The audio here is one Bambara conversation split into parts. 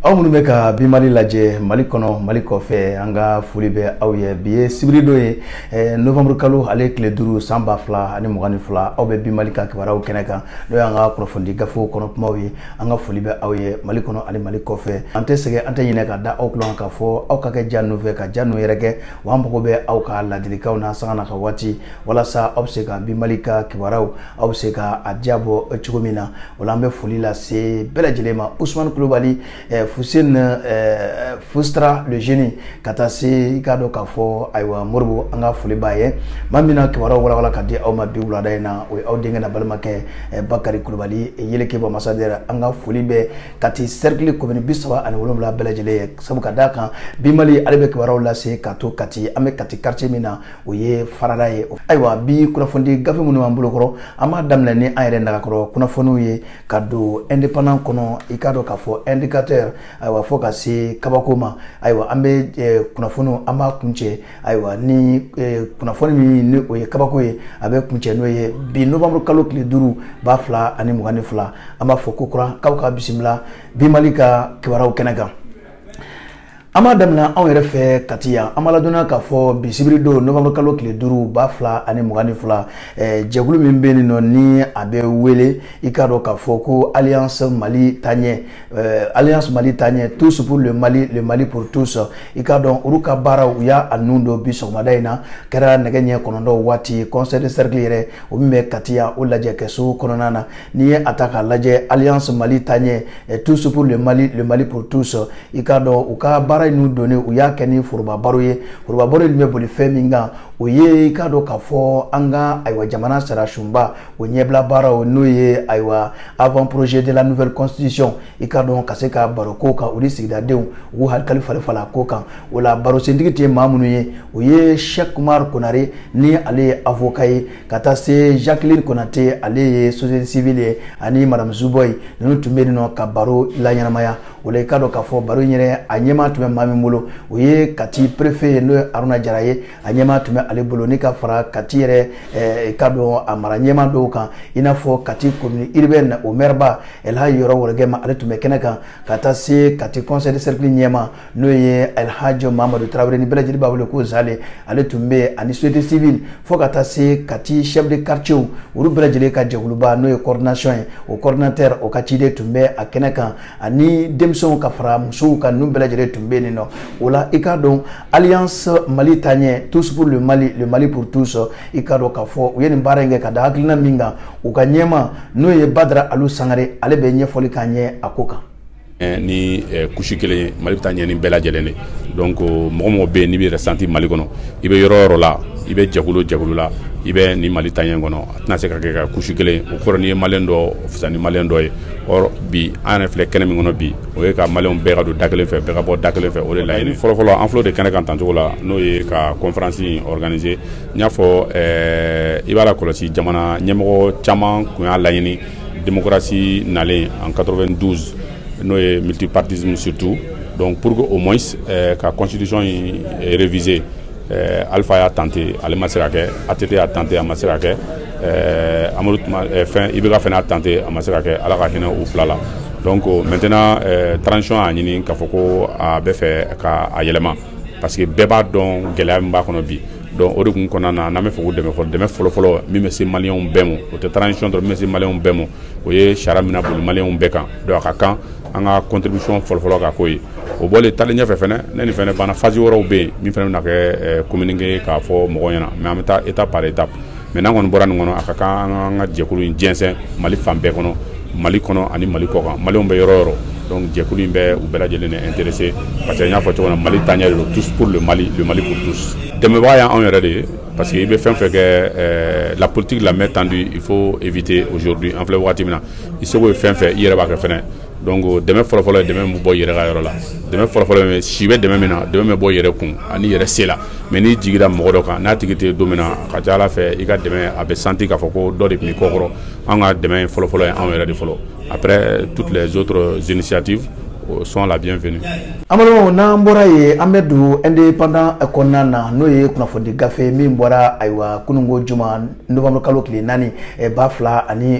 Aw minnu bɛ ka bi Mali lajɛ Mali kɔnɔ, Mali kɔfɛ, an ka foli bɛ aw ye. Bi ye sibiridon ye, novembre kalo ale tile 5, san 2022. Aw bɛ bi Mali ka kibaruyaw kɛnɛ kan, n'o y'an ka kunnafonidi gafew kɔnɔ kumaw ye. An ka foli bɛ aw ye Mali kɔnɔ ani Mali kɔfɛ. An tɛ sɛgɛn, an tɛ ɲinɛ ka da aw tulo kan k'a fɔ aw ka kɛ ja ninnu fɛ, ka ja ninnu yɛrɛ kɛ wa. An mago bɛ aw ka ladilikanw na sanga n'a ka waati, walasa aw bɛ se ka bi Mali ka kibaruyaw, aw bɛ se ka a diya bɔ cogo min na. O la, an bɛ foli lase bɛɛ lajɛlen ma, Usumani Kulubali, Fuseni Fustra le génie, ka taa se i k'a dɔn k'a fɔ, ayiwa, Moribo, an ka foli b'a ye. Maa min na kibaruyaw walawala ka di aw ma bi wulada in na, o ye aw denkɛ n'a balimakɛ Bakari Kulubali Yeleke bɔ ambassadeur. An ka foli bɛ Kati cercle commune 37 bɛɛ lajɛlen ye, sabu ka d'a kan bi Mali ale bɛ kibaruyaw lase ka to Kati. An bɛ Kati quartier min na, o ye Farada ye. Ayiwa, bi kunnafoni gafe minnu b'an bolokɔrɔ, an b'a daminɛ ni an yɛrɛ nagakɔrɔ kunnafoniw ye, ka don Indépendant kɔnɔ, i k'a dɔn k'a fɔ Indicateur, ayiwa, fo ka se kabako ma. Ayiwa, an bɛ kunnafoniw, an b'a kuncɛ, ayiwa, ni kunnafoni min ni o ye kabako ye, a bɛ kuncɛ n'o ye. Bi novembre kalo tile 5, 2022, an b'a fɔ ko kura k'aw ka bisimila bi Mali ka kibaruyaw kɛnɛ kan. An b'a daminɛ anw yɛrɛ fɛ Kati yan. An b'a ladɔnniya k'a fɔ bi sibiri don, novembre kalo tile 5, 2022, jɛkulu min bɛ yen nɔ ni a bɛ wele, i k'a dɔn k'a fɔ ko Alliance Mali Taaɲɛ, Alliance Mali Taaɲɛ, tous pour le Mali, le Mali pour tous, i k'a dɔn olu ka baaraw, u y'a nun don bi sɔgɔmada in na, kɛra nɛgɛ ɲɛ 9 waati, conseil de cercle yɛrɛ, o min bɛ Kati yan, o lajɛkɛso kɔnɔna na. N'i ye a ta k'a lajɛ, Alliance Mali Taaɲɛ, tous pour le Mali, le Mali pour tous, i k'a dɔn u ka baara ninnu donnen, u y'a kɛ ni foroba baro ye. Foroba baro in bɛ boli fɛn min kan, o ye i k'a dɔn k'a fɔ an ka, ayiwa, jamana sariyasunba o ɲɛbila baaraw, n'o ye, ayiwa, avant projet de la nouvelle constitution, i k'a dɔn ka se ka baro ko kan, u ni sigidadenw u k'u hakili falen falen ko kan. O la, baro sentigi tɛ maa minnu ye, o ye Cheikh Kumar Konare, ni ale ye avocat ye, ka taa se Jacqueline Konate, ale ye société civile ye, ani madame Zuboy. Ninnu tun bɛ yen nɔ ka baro laɲɛnamaya. O la, i k'a dɔn k'a fɔ baro in yɛrɛ, a ɲɛmaa tun bɛ maa min bolo, o ye Kati préfet ye, n'o ye Haruna Jara ye. A ɲɛmaa tun bɛ ale bolo, ni ka fara Kati yɛrɛ, i k'a dɔn a mara ɲɛmaa dɔw kan, i n'a fɔ Kati commune urbaine, o maire ba Elhaji Yɔrɔ Wɔrɔgɛma, ale tun bɛ kɛnɛ kan, ka taa se Kati conseil de cercle ɲɛmaa, n'o ye Elhaji Mamadu Tarawele, ni bɛɛ lajɛlen b'a wele ko Zale, ale tun bɛ yen, ani société civile, fo ka taa se Kati chef de quartier, olu bɛɛ lajɛlen ka jɛkuluba, n'o ye coordination ye, o coordinateur, o ka ciden tun bɛ a kɛnɛ kan, ani denmisɛnw ka fara musow kan, ninnu bɛɛ lajɛlen tun bɛ yen nɔ. O la, i k'a dɔn Alliance Mali Taaɲɛ, tous pour le Mali, le Mali pour tous, i k'a dɔn k'a fɔ u ye nin baara in kɛ ka da hakilina min kan, u ka ɲɛmaa, n'o ye Badara Alu Sangare, ale bɛ ɲɛfɔli k'an ye a ko kan. Ni kusi kelen ye, Mali bɛ taa ɲɛ ni bɛɛ lajɛlen de. Donc mɔgɔ mɔgɔ bɛ yen n'i bɛ yɛrɛ santi Mali kɔnɔ, i bɛ yɔrɔ yɔrɔ la, i bɛ jɛkulu jɛkulu la, i bɛ nin Mali taaɲɛ kɔnɔ, a tɛna se ka kɛ ka kusi kelen. O kɔrɔ, n'i ye Malien dɔ fisa ni Malien dɔ ye. Or bi, an yɛrɛ filɛ kɛnɛ min kɔnɔ bi, o ye ka Malienw bɛɛ ka don da kelen fɛ, bɛɛ ka bɔ da kelen fɛ. O de laɲini fɔlɔfɔlɔ, an filɛ o de kɛnɛ kan tancogo la, n'o ye ka conférence in organiser. N y'a fɔ, i b'a la kɔlɔsi, jamana ɲɛmɔgɔ caman tun y'a laɲini, démocratie nalen en 92, n'o ye multipartisme surtout, donc pour que au moins ka constitution in réviser. Alpha y'a tenté, ale ma se ka kɛ. ATT y'a tenté, a ma se ka kɛ. Amadu tuma fɛn, IBK fana y'a tenté, a ma se ka kɛ. Ala ka hinɛ u fila la. Donc maintenant, transition y'a ɲini k'a fɔ ko a bɛ fɛ ka a yɛlɛma, parce que bɛɛ b'a dɔn gɛlɛya min b'a kɔnɔ bi. Donc o de kun kɔnɔna na, n'an bɛ fɛ k'u dɛmɛ fɔlɔ, dɛmɛ fɔlɔfɔlɔ min bɛ se Malienw bɛɛ ma, o tɛ transition dɔrɔn, min bɛ se Malienw bɛɛ ma, o ye sariya min na boli Malienw bɛɛ kan. Donc a ka kan an ka contribution fɔlɔfɔlɔ ka k'o ye. O bɔlen taalen ɲɛfɛ fɛnɛ, ne ni fɛnɛ banna, phase wɛrɛw bɛ yen min fɛnɛ bɛna kɛ communiqué k'a fɔ mɔgɔw ɲɛna, mais an bɛ taa étape par étape. Mais n'an kɔni bɔra nin kɔnɔ, a ka kan an ka jɛkulu in jɛnsɛn Mali fan bɛɛ kɔnɔ, Mali kɔnɔ ani Mali kɔ kan, Malienw bɛ yɔrɔ o yɔrɔ. Donc jɛkulu in bɛ u bɛɛ lajɛlen de intéressé, parce que n y'a fɔ cogo min na, Mali taaɲɛ de don, tous pour le Mali, le Mali pour tous. Dɛmɛbaga y'anw yɛrɛ de ye, parce que i bɛ fɛn fɛn kɛ, la politique la main tendue, il faut éviter aujourd'hui. An filɛ waati min na, i seko ye fɛn fɛn, i yɛrɛ b'a kɛ fɛnɛ. Donc dɛmɛ fɔlɔfɔlɔ ye dɛmɛ min bɔ i yɛrɛ ka yɔrɔ la. Dɛmɛ fɔlɔfɔlɔ, si bɛ dɛmɛ min na, dɛmɛ bɛ bɔ i yɛrɛ kun ani yɛrɛ se la. Mais n'i jigira mɔgɔ dɔ kan, n'a tigi tɛ don min na, a ka ca Ala fɛ, i ka dɛmɛ a bɛ santi k'a fɔ ko dɔ de tun b'i kɔkɔrɔ. An ka dɛmɛ fɔlɔfɔlɔ ye anw yɛrɛ de fɔlɔ, après toutes les autres initiatives. sont la bienvenue. An balimaw, n'an bɔra yen, an bɛ don Indépendant kɔnɔna na, n'o ye kunnafoni gafe min bɔra, ayiwa, kununko juma, novembre kalo tile 4,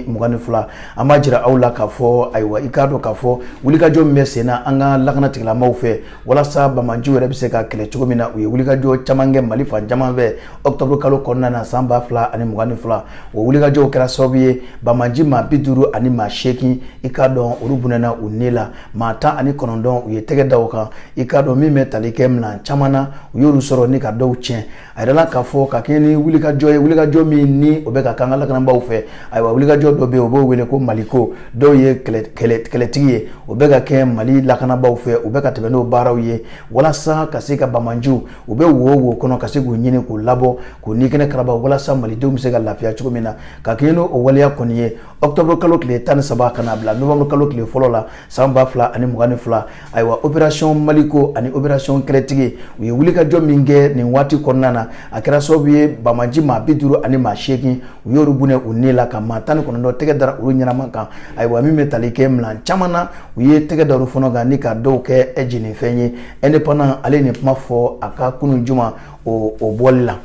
2022. An b'a jira aw la k'a fɔ, ayiwa, i k'a dɔn k'a fɔ wulikajɔ min bɛ sen na an ka lakana tigilamaaw fɛ walasa banbaanciw yɛrɛ bɛ se ka kɛlɛ cogo min na, u ye wulikajɔ caman kɛ Mali fan caman fɛ octobre kalo kɔnɔna na san 2022. O wulikajɔw kɛra sababu ye, banbaanci maa 58, i k'a dɔn, olu bɔnɛna u ni la. Maa 19, u ye tɛgɛ da o kan. I k'a dɔn, min bɛ tali kɛ minɛn caman na, u y'olu sɔrɔ ni ka dɔw tiɲɛ. A yirala k'a fɔ ka kɛɲɛ ni wulikajɔ ye, wulikajɔ min ni o bɛ ka k'an ka lakanabaaw fɛ. Ayiwa, wulikajɔ dɔ bɛ yen, u b'o wele ko Maliko, dɔw ye kɛlɛtigi ye. O bɛ ka kɛ Mali lakanabaaw fɛ, u bɛ ka tɛmɛ n'o baaraw ye walasa ka se ka banbaanciw, u bɛ wo wo kɔnɔ, ka se k'u ɲini k'u labɔ, k'u ni kɛnɛ karaba, walasa malidenw bɛ se ka lafiya cogo min na. Ka kɛɲɛ n'o waleya kɔni ye, octobre kalo tile 13 ka na bila novembre kalo tile 1 la san 2022, ayiwa, opération Maliko ani opération kɛlɛtigi, u ye wulikajɔ min kɛ nin waati kɔnɔna na, a kɛra sababu ye, banbaanci maa 58, u y'olu bɔnɛ u ni la, ka maa 19 tɛgɛ dara olu ɲɛnama kan. Ayiwa, min bɛ tali kɛ minɛn caman na, u ye tɛgɛ da olu fana kan ni ka dɔw kɛ jenifɛn ye. Indépendant ale nin kuma fɔ a ka kunun juma o bɔli la.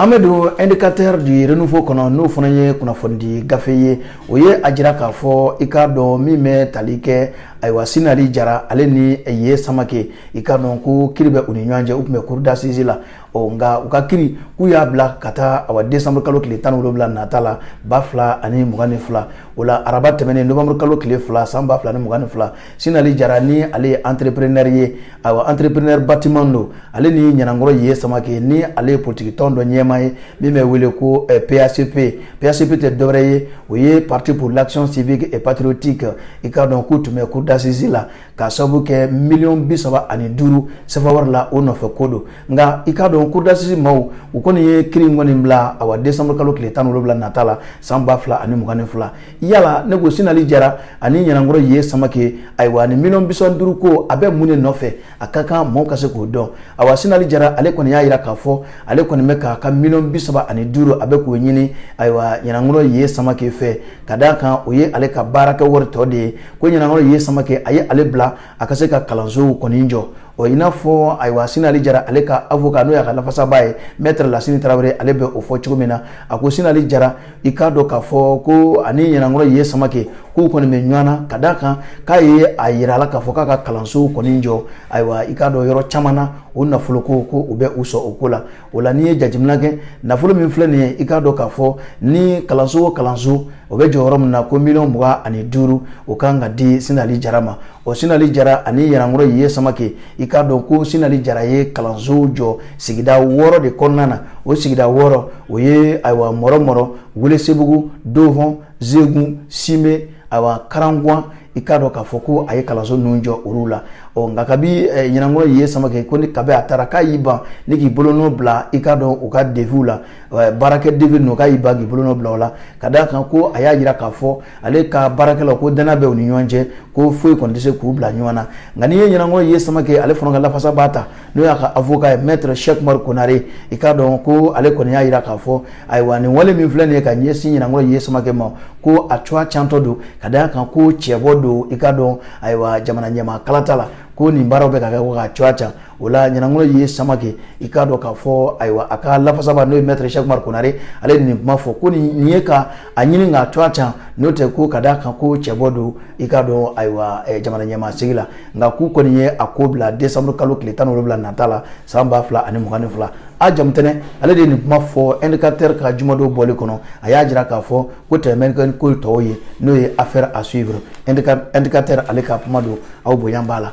An bɛ don Indicateur du Renouveau kɔnɔ, n'o fana ye kunnafonidi gafe ye. O ye a jira k'a fɔ, i k'a dɔn, min bɛ tali kɛ, ayiwa, Sinali Jara, ale ni Ye Samake, i k'a dɔn ko kiri bɛ u ni ɲɔgɔn cɛ, u tun bɛ cour d'assises la. Ɔ nka u ka kiri, k'u y'a bila ka taa, awa, décembre kalo tile 17 nata la 2022. O la, araba tɛmɛnen, novembre kalo tile 2 san 2022, Sinali Jara, ni ale ye entrepreneur ye, ayiwa, entrepreneur bâtiment don, ale ni Ɲanankɔrɔ Ye Samake, ni ale ye politique tɔn dɔ ɲɛmaa ye min bɛ wele ko PACP. PACP tɛ dɔwɛrɛ ye, o ye Parti pour l'action civique et patriotique. I k'a dɔn k'u tun bɛ cour d'assises la k'a sababu kɛ miliyɔn 35 CFA wari la, o nɔfɛ ko don. Nka i k'a dɔn, cour d'assises maaw, u kɔni ye kiri in kɔni bila, awa, décembre kalo tile 17 nata la san 2022. Yala ne ko, Sinali Jara ani Ɲanankɔrɔ Ye Samake, ayiwa, ni miliyɔn 35 ko, a bɛ mun de nɔfɛ? A ka kan maaw ka se k'o dɔn. Awa, Sinali Jara, ale kɔni y'a jira k'a fɔ ale kɔni bɛ k'a ka miliyɔn 35, a bɛ k'o ɲini, ayiwa, Ɲanankɔrɔ Ye Samake fɛ, ka d'a kan o ye ale ka baarakɛ wari tɔ de ye, ko Ɲanankɔrɔ Ye Samake, a ye ale bila a ka se ka kalansow kɔni jɔ. O i n'a fɔ, ayiwa, Sinali Jara, ale ka avocat, n'o y'a ka lafasabaa ye, maître Lasini Tarawele, ale bɛ o fɔ cogo min na, a ko Sinali Jara, i k'a dɔn k'a fɔ ko ani Ɲanankɔrɔ Ye Samake, k'u kɔni bɛ ɲɔgɔn na, ka d'a kan k'a ye a yira a la k'a fɔ k'a ka kalansow kɔni jɔ, ayiwa, i k'a dɔn, yɔrɔ caman na, o nafolo ko, ko u bɛ u sɔn o ko la. O la, n'i ye jateminɛ kɛ, nafolo min filɛ nin ye, i k'a dɔn k'a fɔ ni kalanso o kalanso o bɛ jɔ yɔrɔ min na, ko miliyɔn 25, o kan ka di Sinali Jara ma. O Sinali Jara ani Ɲanankɔrɔ Ye Samake, i k'a dɔn ko Sinali Jara ye kalansow jɔ sigida 6 de kɔnɔna na. O sigida 6, o ye, ayiwa, Mɔrɔmɔrɔ, Welesebugu, Dofɔn, Zegun, Sime, ayiwa, Karanguwan. I k'a dɔn k'a fɔ ko a ye kalanso ninnu jɔ olu la. Ɔ nka kabi Ɲanankɔrɔ Ye Samake ko ni kabi a taara k'a y'i ban ni k'i bolonɔ bila, i k'a dɔn, u ka devisw la, baarakɛ devis ninnu, k'a y'i ban k'i bolonɔ bila o la, ka d'a kan ko a y'a jira k'a fɔ ale ka baarakɛlaw ko danaya bɛ u ni ɲɔgɔn cɛ, ko foyi kɔni tɛ se k'u bila ɲɔgɔn na. Nka n'i ye Ɲanankɔrɔ Ye Samake, ale fana ka lafasabaa ta, n'o y'a ka avocat ye, maître Cheikh Umaru Konare, i k'a dɔn ko ale kɔni y'a jira k'a fɔ, ayiwa, nin wale min filɛ nin ye ka ɲɛsin Ɲanankɔrɔ Ye Samake ma, ko a cogoya cantɔ don, ka d'a kan ko cɛbɔ don, i k'a dɔn, ayiwa, jamana ɲɛmaa kalata la, ko nin baaraw bɛ ka kɛ ko k'a cogoya can. O la, Ɲanankɔrɔ Ye Samake, i k'a dɔn k'a fɔ, ayiwa, a ka lafasaba, n'o ye maître Cheikh Umaru Konare, ale ye nin kuma fɔ ko nin ye ka a ɲini k'a cogoya can, n'o tɛ ko ka d'a kan ko cɛbɔ don, i k'a dɔn, ayiwa, jamana ɲɛmaa sigi la. Nka k'u kɔni ye a ko bila décembre kalo tile 17 nata la san 2022. A Jamutɛnɛ, ale de ye nin kuma fɔ Indicateur ka jumadon bɔli kɔnɔ. A y'a jira k'a fɔ ko tɛmɛ ni ko tɔw ye, n'o ye affaire à suivre. Indicateur, ale ka kuma don, aw bonya b'a la.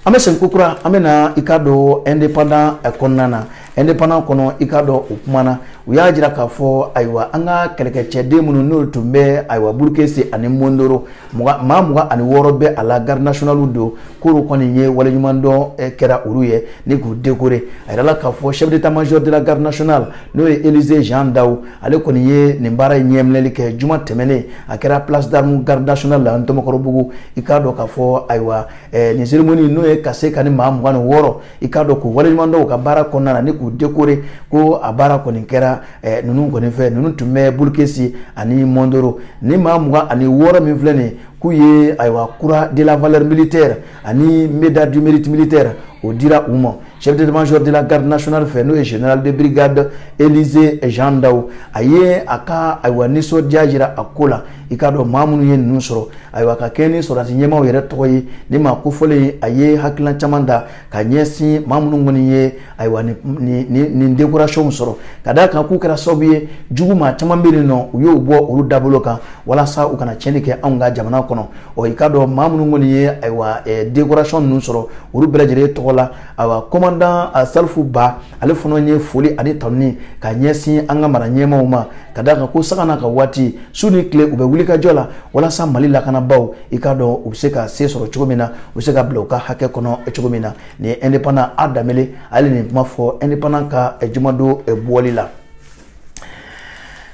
An bɛ segin kokura, an bɛ na, i k'a dɔn, Indépendant kɔnɔna na. Indépendant kɔnɔ, i k'a dɔn, o kuma na, u y'a jira k'a fɔ, ayiwa, an ka kɛlɛkɛcɛden minnu n'olu tun bɛ, ayiwa, Burukese ani Mondoro, maa 26 bɛ a la, garde nationale don, k'olu kɔni ye waleɲumandɔn kɛra olu ye ni k'u décorer. A yirala k'a fɔ chef d'état-major de la garde nationale, n'o ye Élisée Jean Daou, ale kɔni ye nin baara in ɲɛminɛli kɛ juma tɛmɛnen. A kɛra place d'armes garde nationale la Ntɔmɔkɔrɔbugu. I k'a dɔn k'a fɔ, ayiwa, nin cérémonie, n'o ye ka se ka ni maa 26, i k'a dɔn, k'u waleɲumandɔn u ka baara kɔnɔna na ni k'u décorer, ko a baara kɔni kɛra. kɛra ninnu kɔni fɛ. Ninnu tun bɛ Boulkessi ani Mondoro. Ni maa 26 min filɛ nin k'u ye, ayiwa, croix de la valeur militaire ani médaille du mérite militaire, o dira u ma chef d'état-major de la garde nationale fɛ, n'o ye général de brigade Élisée Jean Ndaw. A ye a ka, ayiwa, nisɔndiya jira a ko la. I k'a dɔn, maa minnu ye ninnu sɔrɔ, ayiwa, ka kɛ ni sɔrɔdasi ɲɛmaaw yɛrɛ tɔgɔ ye, ni maa kofɔlen, a ye hakilina caman da ka ɲɛsin maa minnu kɔni ye, ayiwa, nin décoration sɔrɔ, ka d'a kan k'u kɛra sababu ye, jugu maa caman bɛ yen nɔ, u y'o bɔ olu dabolo kan walasa u kana tiɲɛni kɛ anw ka jamana kɔnɔ. Ɔ, i k'a dɔn, maa minnu kɔni ye, ayiwa, décoration ninnu sɔrɔ, olu bɛɛ lajɛlen tɔgɔ la, ayiwa, commandant Salifu Ba, ale fana ye foli ani tanuni ka ɲɛsin an ka mara ɲɛmaaw ma, ka d'a kan ko sanga n'a ka waati, su ni tile, u bɛ wuli ka jɔ la walasa Mali lakanabaaw, i k'a dɔn, u bɛ se ka se sɔrɔ cogo min na, u bɛ se ka bila u ka hakɛ kɔnɔ cogo min na. Nin ye Indépendant A Danbele, ale nin kuma fɔ Indépendant ka jumadon bɔli la.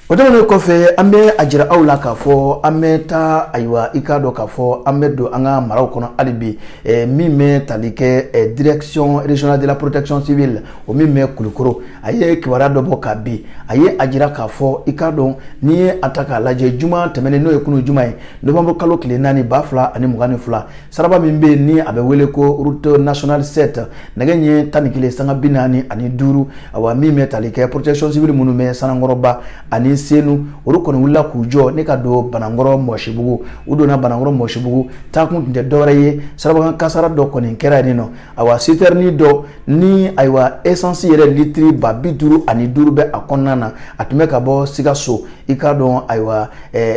O tɛmɛnen kɔfɛ, an bɛ a jira aw la k'a fɔ an bɛ taa, ayiwa, i k'a dɔn k'a fɔ an bɛ don an ka maraw kɔnɔ hali bi. Min bɛ tali kɛ direction régionale de la protection civile, o min bɛ Kulukoro, a ye kibaruya dɔ bɔ ka bi. A ye a jira k'a fɔ, i k'a dɔn, n'i ye a ta k'a lajɛ, juma tɛmɛnen, n'o ye kunun juma ye, novembre kalo tile 4 2022, saraba min bɛ yen ni a bɛ wele ko route nationale 7, nɛgɛ ɲɛ 11:45, awa, min bɛ tali kɛ protection civile minnu bɛ Sanankɔrɔba ani Senu, olu kɔni wulila k'u jɔ ne ka don Banankɔrɔ Mɔsibugu. U donna Banankɔrɔ Mɔsibugu, taakun tun tɛ dɔwɛrɛ ye, sirabakan kasara dɔ kɔni kɛra yen nɔ. Ayiwa, citerne dɔ ni, ayiwa, essence yɛrɛ litiri 55 000 bɛ a kɔnɔna na, a tun bɛ ka bɔ Sikaso. I k'a dɔn, ayiwa,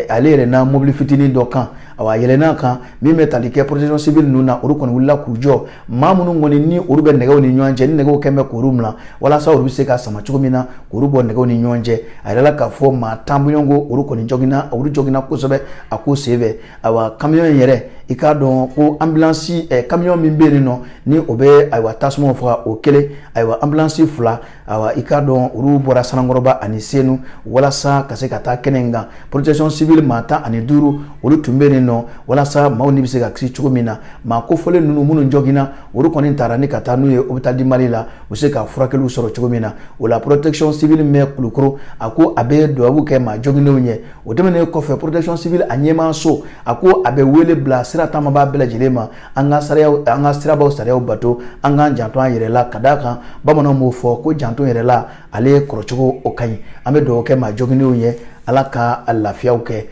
ale yɛrɛ na mobili fitinin dɔ kan. Awa, a yɛlɛnna kan. Min bɛ tali kɛ protection civile ninnu na, olu kɔni wulila k'u jɔ. Maa minnu kɔni ni olu bɛ nɛgɛw ni ɲɔgɔn cɛ, ni nɛgɛw kɛn bɛ k'olu bila walasa olu bɛ se ka sama cogo min na k'olu bɔ nɛgɛw ni ɲɔgɔn cɛ, a yɛrɛ la k'a fɔ maa 10 bɔɲɔgɔnko, olu kɔni joginna, olu joginna kosɛbɛ a ko senfɛ. Ayiwa, camion in yɛrɛ, i k'a dɔn ko ambulance camion min bɛ yen nɔ ni o bɛ, ayiwa, tasumaw faga, o kelen, ayiwa, ambulance fila, ayiwa, i k'a dɔn, olu bɔra Sanankɔrɔba ani Senu walasa ka se ka taa kɛnɛ in kan. Protection civile maa 15, olu tun bɛ yen nɔ walasa maaw ni bɛ se ka kisi cogo min na. Maa kofɔlen ninnu minnu joginna, olu kɔni taara ni ka taa n'u ye hôpital du Mali la, u bɛ se ka furakɛliw sɔrɔ cogo min na. O la, protection civile min bɛ Kulukoro, a ko a bɛ dugawu kɛ maa joginnenw ye. O tɛmɛnen kɔfɛ, protection civile a ɲɛmaaso, a ko a bɛ wele bila sira taamabaa bɛɛ lajɛlen ma, an ka sariyaw, an ka sirabaw sariyaw bato, an k'an janto an yɛrɛ la, ka d'a kan bamananw b'o fɔ ko janto yɛrɛ la, ale kɔrɔcogo o ka ɲi. An bɛ dugawu kɛ maa joginnenw ye, Ala ka lafiyaw kɛ.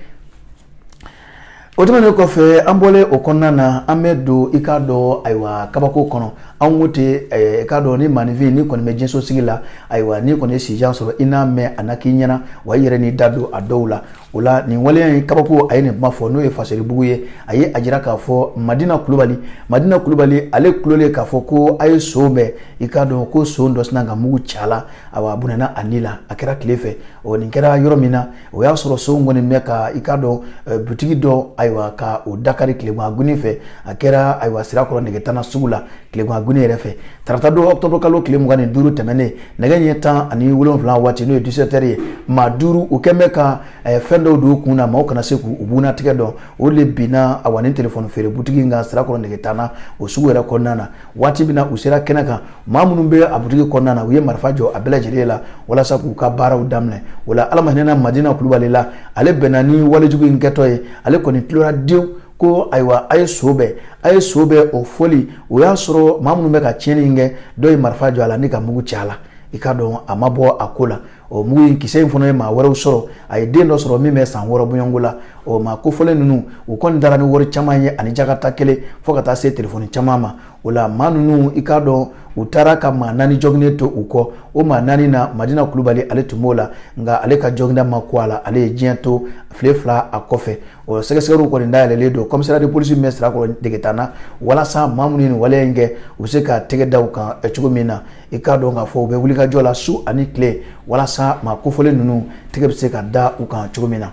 O tɛmɛnen kɔfɛ, an bɔlen o kɔnɔna na, an bɛ don, i k'a dɔn, ayiwa, kabako kɔnɔ. Anw ko ten, i k'a dɔn, ni maaninfin ni kɔni bɛ diɲɛso sigi la, ayiwa, n'i kɔni ye sijan sɔrɔ, i n'a mɛn a na k'i ɲɛna wa, i yɛrɛ n'i da don a dɔw la. O la, nin waleya in kabako, a ye nin kuma fɔ, n'o ye Faseribugu ye. A ye a jira k'a fɔ Madina Kulubali, Madina Kulubali, ale kulolen k'a fɔ ko a ye son bɛɛ, i k'a dɔn ko son dɔ sina ka mugu ci a la. Awa, a bɔnɛna a ni la. A kɛra tile fɛ. O nin kɛra yɔrɔ min na, o y'a sɔrɔ son kɔni bɛ ka, i k'a dɔn, butigi dɔ, ayiwa, ka o dakari tilegan guni fɛ. A kɛra, ayiwa, Sirakɔrɔ Nɛgɛtana sugu la, tilegan guni yɛrɛ fɛ, tarata don, octobre kalo tile 25 tɛmɛnen, nɛgɛ ɲɛ 17 waati, n'o ye 17 heures ye. Maa duuru, u kɛn bɛ ka fɛn dɔw don u kun na, maaw kana se k'u bugunnatigɛ dɔn, o de binna, awa, ni telefɔni feere butigi in kan Sirakɔrɔ Nɛgɛtana, o sugu yɛrɛ kɔnɔna na. Waati min na u sera kɛnɛ kan, maa minnu bɛ a butigi kɔnɔna na, u ye marifa jɔ a bɛɛ lajɛlen la walasa k'u ka baaraw daminɛ. O la, Ala ma hinɛna Madina Kulubali la, ale bɛnna ni walejugu in kɛtɔ ye. Ale kɔni tilora dewu ko ayiwa, a ye so bɛɛ, a ye so bɛɛ. O fɔli, o y'a sɔrɔ maa minnu bɛ ka tiɲɛni kɛ, dɔw ye marifa jɔ a la ni ka mugu ci a la. I k'a dɔn, a ma bɔ a ko la. O mugu in kisɛ in fana ye maa wɛrɛw sɔrɔ. A ye den dɔ sɔrɔ min bɛ san 6 bɔɲɔgɔnko la. O maa kofɔlen ninnu, u kɔni taara ni wari caman ye ani jakata kelen, fo ka taa se telefɔni caman ma. O la, maa ninnu, i k'a dɔn, u taara ka maa 4 joginnen to u kɔ. O maa 4 na, Madina Kulubali, ale tun b'o la, nka ale ka joginda ma ko a la, ale ye diɲɛ to tile 2 a kɔfɛ. O sɛgɛsɛgɛliw kɔni dayɛlɛlen don commissariat de police min bɛ Sirakɔrɔ Nɛgɛtana, walasa maa minnu ye nin waleya in kɛ, u bɛ se ka tɛgɛ da u kan cogo min na. I k'a dɔn k'a fɔ u bɛ wulikajɔ la su ani tile walasa maa kofɔlen ninnu tɛgɛ bɛ se ka da u kan cogo min na.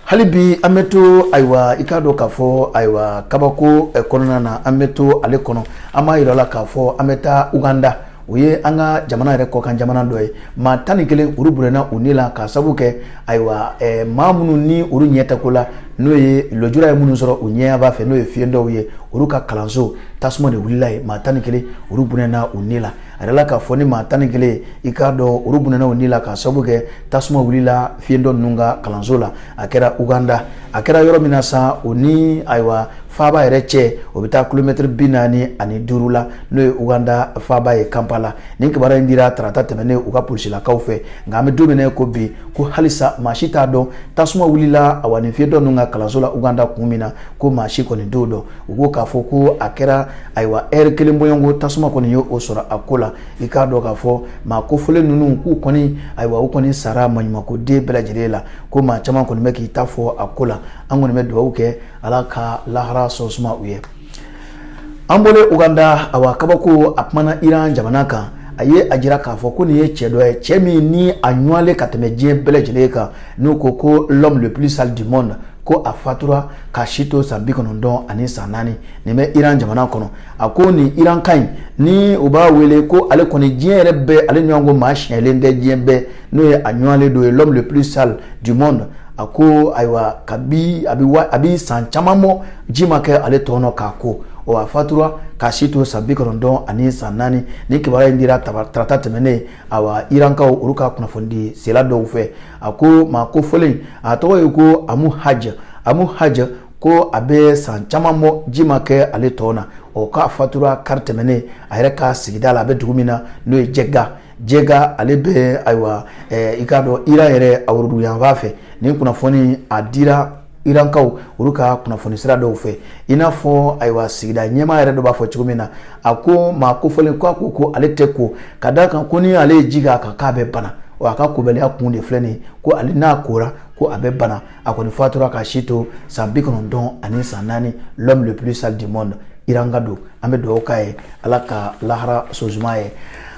Hali bi, an bɛ to, ayiwa, i k'a dɔn k'a fɔ, ayiwa, kabako kɔnɔna na, an bɛ to ale kɔnɔ. An b'a yira la k'a fɔ an bɛ taa Uganda, o ye an ka jamana yɛrɛ kɔkan jamana dɔ ye. Maa 11, olu bɔnɛna u ni la k'a sababu kɛ, ayiwa, maa minnu ni olu ɲɛ tɛ ko la, N'o ye lujura ye minnu sɔrɔ u ɲɛyanfan fɛ, n'o ye fiyentɔw ye, olu ka kalanso tasuma de wulila yen. Maa 11, olu bɔnɛna u ni la. A yɛrɛ k'a fɔ ni maa 11, i k'a dɔn, olu bɔnɛna u ni la k'a sababu kɛ tasuma wulila fiyentɔ ninnu ka kalanso la. A kɛra Uganda, a kɛra yɔrɔ min na sa, o ni ayiwa faaba yɛrɛ cɛ, o bɛ taa kilomɛtiri 45 la, n'o ye Uganda faaba ye, Kampala. Nin kibaruya in dira tarata tɛmɛnen u ka polisilakaw fɛ. Nka an bɛ don min na ko bi, ko halisa maa si t'a dɔn tasuma wulila awa nin fiyentɔ ninnu ka kalanso la Uganda kun min na, ko maa si kɔni t'o dɔn. U ko k'a fɔ ko a kɛra ayiwa ɛri kelen bɔɲɔgɔnko, tasuma kɔni ye o sɔrɔ a ko la. I k'a dɔn k'a fɔ maa kofɔlen ninnu, k'u kɔni ayiwa u kɔni sara maɲumanko den bɛɛ lajɛlen la, ko maa caman kɔni bɛ k'i ta fɔ a ko la. An kɔni bɛ dugawu kɛ, Ala ka lahara sɔn suma u ye. An bɔlen Uganda, awa kabako a kumana Iran jamana kan. A ye a jira k'a fɔ ko nin ye cɛ dɔ ye, cɛ min ni a ɲɔgɔnlen ka tɛmɛ diɲɛ bɛɛ lajɛlen kan, n'u ko ko l'homme le plus sale du monde, ko a fatura k'a si to san 94. Nin bɛ Iran jamana kɔnɔ. A ko nin Iran ka ɲi ni u b'a wele ko ale kɔni diɲɛ yɛrɛ bɛɛ, ale ɲɔgɔn ko maa siɲɛlen tɛ diɲɛ bɛɛ, n'o ye a ɲɔgɔnlen dɔ ye, l'homme le plus sale du monde. A ko ayiwa kabi a bi san caman bɔ, ji ma kɛ ale tɔnɔ k'a ko. O a fatura k'a si to san 94. Ni kibaruya in dira tarata tɛmɛnen, awa Irankaw olu ka kunnafonidi sela dɔw fɛ. A ko maa kofɔlen, a tɔgɔ ye ko Amu Hajj. Amu Hajj ko a bɛ san caman bɔ, ji ma kɛ ale tɔn na. O k'a fatura kari tɛmɛnen a yɛrɛ ka sigida la, a bɛ dugu min na, n'o ye Jɛga. Jɛga, ale bɛ ayiwa i k'a dɔn Iran yɛrɛ a worodugu fɛ. Nin kunnafoni a dira Irankaw olu ka kunnafoni sira dɔw fɛ. I n'a fɔ ayiwa sigida ɲɛmaa yɛrɛ dɔ b'a fɔ cogo min na, a ko maa kofɔlen ko a ko ko ale tɛ ko ka d'a kan ko ni ale ye ji k'a kan, k'a bɛ bana. Wa a ka kobaliya kun de filɛ nin ko ale n'a kora, ko a bɛ bana. A kɔni fatura k'a si to san 94, l'homme le plus sale du monde, Iran ka don. An bɛ dugawu k'a ye, Ala ka lahara sosuma ye.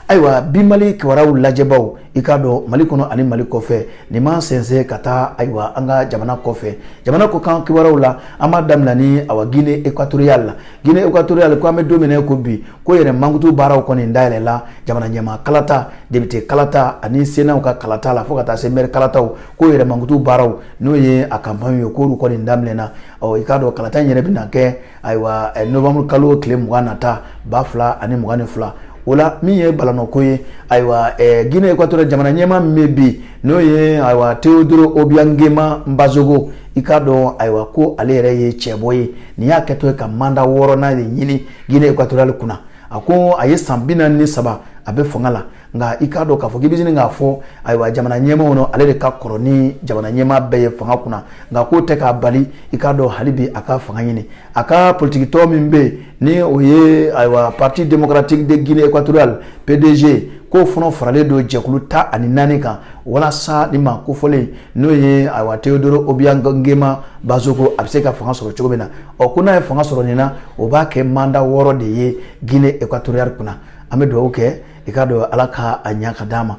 Ayiwa, bi Mali kibaruyaw lajɛbaw, i k'a dɔn Mali kɔnɔ ani Mali kɔfɛ, nin m'an sɛnsɛn ka taa ayiwa an ka jamana kɔfɛ, jamana kɔkan kibaruyaw la. An b'a daminɛ ni awa Guinée équatoriale la. Guinée équatoriale, ko an bɛ don min na ko bi, ko yɛrɛ mankutu baaraw kɔni dayɛlɛla jamana ɲɛmaa kalata, député kalata ani sénat ka kalata la, fo ka taa se maire kalataw, ko yɛrɛ mankutu baaraw, n'o ye a campagne ye, k'olu kɔni daminɛna. Ɔ i k'a dɔn kalata in yɛrɛ bɛna kɛ ayiwa novembre kalo tile 20 nata 2022. O la min ye balanɔko ye, ayiwa Guinée équatoriale jamana ɲɛmaa min bɛ bi, n'o ye ayiwa Teodoro Obiang Nguema Mbasogo, i k'a dɔn ayiwa ko ale yɛrɛ ye cɛbɔ ye. Nin y'a kɛtɔ ye ka mandat wɔɔrɔnan de ɲini Guinée équatoriale kunna. A ko a ye san 43 a bɛ fanga la, nka i k'a dɔn k'a fɔ k'i bɛ sini k'a fɔ ayiwa jamana ɲɛmaaw nɔ, ale de ka kɔrɔ ni jamana ɲɛmaa bɛɛ ye fanga kunna. Nka k'o tɛ k'a bali, i k'a dɔn, hali bi a ka fanga ɲini. A ka politiki tɔn min bɛ yen, ni o ye ayiwa Parti démocratique de Guinée équatoriale, PDG, k'o fana faralen don jɛkulu 14 kan walasa ni maa kofɔlen, n'o ye ayiwa Teodoro Obiang Nguema Mbasogo, a bɛ se ka fanga sɔrɔ cogo min na. Ɔ ko n'a ye fanga sɔrɔ nin na, o b'a kɛ mandat 6 de ye Guinée équatoriale kunna. An bɛ dugawu kɛ, i k'a dɔn, Ala ka a ɲa ka d'a ma.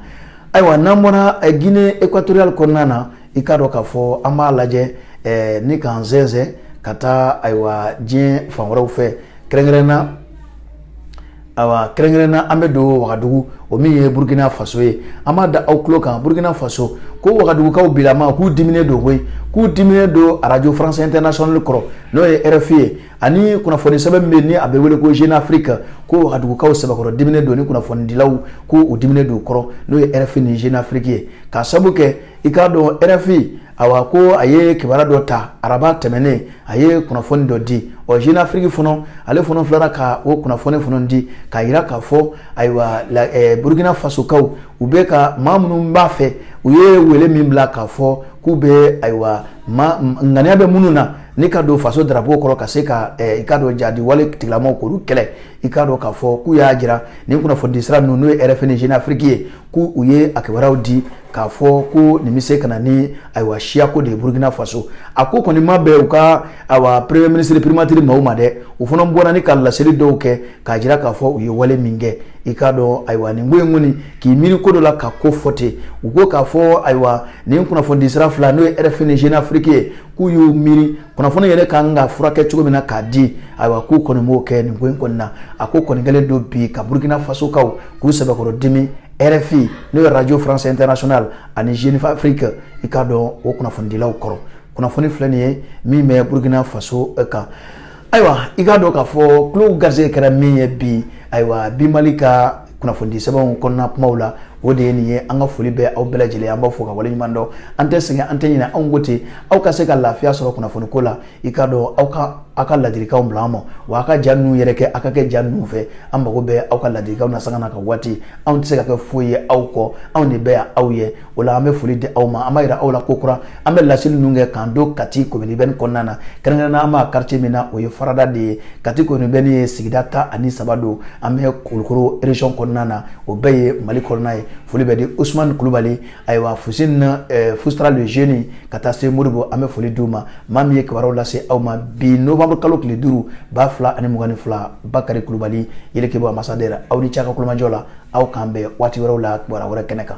Ayiwa, n'an bɔra Guinée équatoriale kɔnɔna na, i k'a dɔn k'a fɔ an b'a lajɛ ni k'an sɛnsɛn ka taa ayiwa diɲɛ fan wɛrɛw fɛ. Kɛrɛnkɛrɛnna, ayiwa kɛrɛnkɛrɛnna, an bɛ don Wagadugu, o min ye Burukina Faso ye. An b'a da aw tulo kan, Burukina Faso, ko Wagadugukaw bilama k'u diminen don koyi, k'u diminen don Radio France Internationale kɔrɔ, n'o ye RFI ye, ani kunnafoni sɛbɛn min bɛ ni a bɛ wele ko Jeune Afrique, ko Wagadugukaw sɛbɛkɔrɔ diminen don ni kunnafonidilaw, ko u diminen don kɔrɔ, n'o ye RFI ni Jeune Afrique ye, k'a sababu kɛ i k'a dɔn RFI awa ko a ye kibaruya dɔ ta araba tɛmɛnen, a ye kunnafoni dɔ di. Ɔ Jeune Afrique fana, ale fana filara ka o kunnafoni fana di k'a yira k'a fɔ ayiwa Burukina Fasokaw, u bɛ ka maa minnu b'a fɛ, u ye wele min bila k'a fɔ k'u bɛ ayiwa ma ŋaniya bɛ minnu na ni ka don faso drapeau kɔrɔ ka se ka i k'a dɔn jadi wale tigilamɔgɔw k'olu kɛlɛ. I k'a dɔn k'a fɔ k'u y'a jira nin kunnafoni sira ninnu, n'o ye RFI ni Jeune Afrique ye, k'u u ye a kibaruyaw di k'a fɔ ko nin bɛ se ka na ni ayiwa siyako de ye Burukina Faso. A ko kɔni ma bɛn u ka ayiwa premier ministre, primature maaw ma dɛ. U fana bɔra ni ka laseli dɔw kɛ k'a jira k'a fɔ u ye wale min kɛ, i k'a dɔn ayiwa nin ko in kɔni k'i miiri ko dɔ la ka ko fɔ ten. U ko k'a fɔ ayiwa nin kunnafoni sira fila, n'o ye RFI ni Jeune Afrique ye, k'u y'u miiri kunnafoni yɛrɛ kan ka furakɛ cogo min na k'a di, ayiwa k'u kɔni m'o kɛ nin ko in kɔni na. A ko kɔni kɛlen don bi ka Burukina Fasokaw k'u sɛbɛkɔrɔ dimi RFI, n'o ye Radio France Internationale, ani Jeune Afrique, i k'a dɔn o kunnafonidilaw kɔrɔ. Kunnafoni filɛ nin ye min bɛ Burkina Faso kan. Ayiwa, i k'a dɔn k'a fɔ tulo garisɛgɛ kɛra min ye bi, ayiwa, bi Mali ka kunnafonidi sɛbɛnw kɔnɔna kumaw la, o de ye nin ye. An ka foli bɛ aw bɛɛ lajɛlen, an b'aw fo ka waleɲuman dɔn. An tɛ sɛgɛn, an tɛ ɲinɛ. Anw ko ten, aw ka se ka lafiya sɔrɔ kunnafoni ko la, i k'a dɔn aw ka aw ka ladilikanw bila an ma, wa aw ka ja ninnu yɛrɛ kɛ, aw ka kɛ ja ninnu fɛ. An mago bɛ aw ka ladilikanw na sanga n'a ka waati. Anw tɛ se ka kɛ foyi ye aw kɔ, anw de bɛ yan aw ye. O la, an bɛ foli di aw ma. An b'a yira aw la ko kura an bɛ laseli ninnu kɛ k'an don Kati commune urbaine kɔnɔna na. Kɛrɛnkɛrɛnnenya an b'a quartier min na, o ye Farada de ye. Kati commune urbaine ye sigida 13 don. An bɛ Kulukoro région kɔnɔna na, o bɛɛ ye Mali kɔnɔna ye. Foli bɛ di Usumani Kulubali, ayiwa, Fusini Fustra le jeune, ka taa se Modibo, an bɛ foli d'u ma. Maa min ye kibaruyaw lase aw ma bi novembre kalo tile 5 2022, Bakari Kulubali, Yelekebo ambassadeur. Aw ni ce ka kulomajɔ la. Aw k'an bɛn waati wɛrɛw la, kibaruya wɛrɛ kɛnɛ kan.